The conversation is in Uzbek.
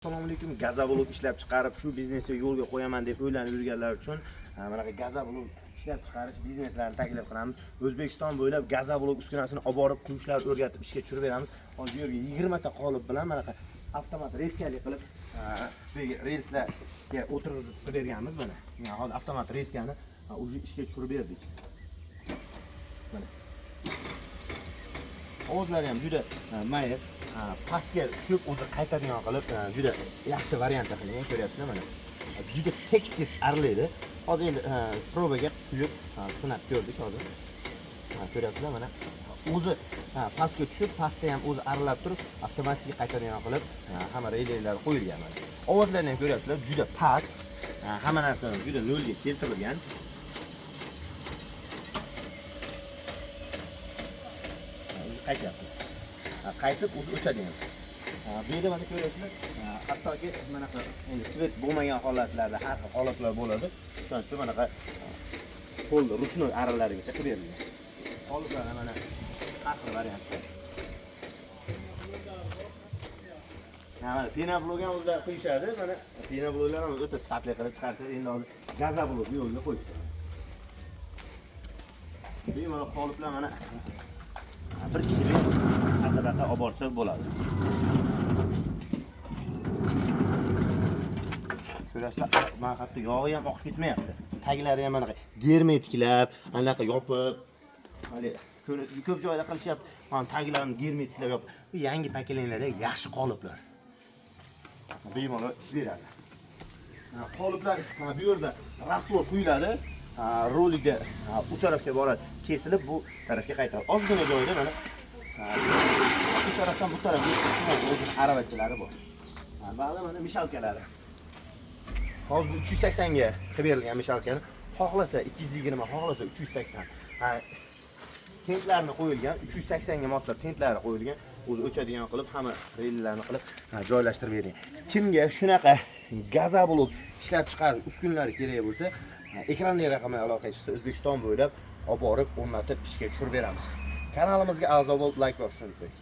Assalomu alaykum. Gazoblok ishlab chiqarib, shu biznesni yo'lga qo'yaman deb o'ylanib yurganlar uchun manaqa gazoblok ishlab chiqarish bizneslarini taklif qilamiz. O'zbekiston bo'ylab gazoblok uskunasini olib borib, quyishlar o'rgatib ishga tushirib beramiz. Hozir bu yerga 20 ta qolip bilan manaqa avtomat reskali qilib, bu yerga relslarga o'tirg'izib qilib berganmiz mana. Yani hozir avtomat reskani уже ishga tushirib berdik. Mana. Ovozlari ham juda mayin, pastga tushib o'zi qaytadigan qilib, juda yaxshi variantda qilingan, ko'ryapsizlar mana. Juda tekis arlaydi. Hozir endi probaga quyib sinab ko'rdik hozir. Ko'ryapsizlar mana. O'zi pastga tushib, pastda ham o'zi aralab turib, avtomatik qaytadigan qilib, hamma relyeflar qo'yilgan mana. Ovozlarni ham ko'ryapsizlar, juda past, hamma narsani juda nolga keltirilgan. O'zi qaytyapti. Qaytib o'zi o'chadi ham. Bu yerda mana ko'ryapsizlar, hattoki manaqa endi svet bo'lmagan holatlarda har xil holatlar bo'ladi. Shuning uchun manaqa qo'lda ручной aralarigacha qilib berilgan. Qoliplar mana har xil variantda. Mana penoblok ham o'zlari quyishadi. Mana penobloklar ham o'ta sifatli qilib chiqarishadi. Endi hozir gazoblok yo'lga qo'yishdi. Bemalol qoliplar mana bir kishilik aqadaqa olib borsa bo'ladi. Ko'rasizlar, mana hatto yog'i ham oqib ketmayapti. Taglari ham anaqa germetiklab, anaqa yopib, hali ko'p joyda qilishyapti. Mana taglarini germetiklab yopib. Bu yangi pokoleniyada yaxshi qoliplar. Bemalol ish beradi. Qoliplar mana bu yerda rastvor quyiladi. Rolikda u tarafga boradi, kesilib bu tarafga qaytadi. Ozgina joyda mana bu tarafdan bu tarafga o'zini aravachilari bor. Ba'zi mana mishalkalari. Hozir bu 380 ga qilib berilgan mishalkani xohlasa 220, xohlasa 380. Tentlarni qo'yilgan, 380 ga moslab tentlari qo'yilgan, o'zi o'chadigan qilib hamma rellarni qilib joylashtirib berilgan. Kimga shunaqa gazoblok ishlab chiqarish uskunalari kerak bo'lsa, ekrandagi raqamga aloqaga chiqsa, O'zbekiston bo'ylab olib borib o'rnatib ishga tushirib beramiz. Kanalimizga a'zo bo'lib, like bosishni unutmang.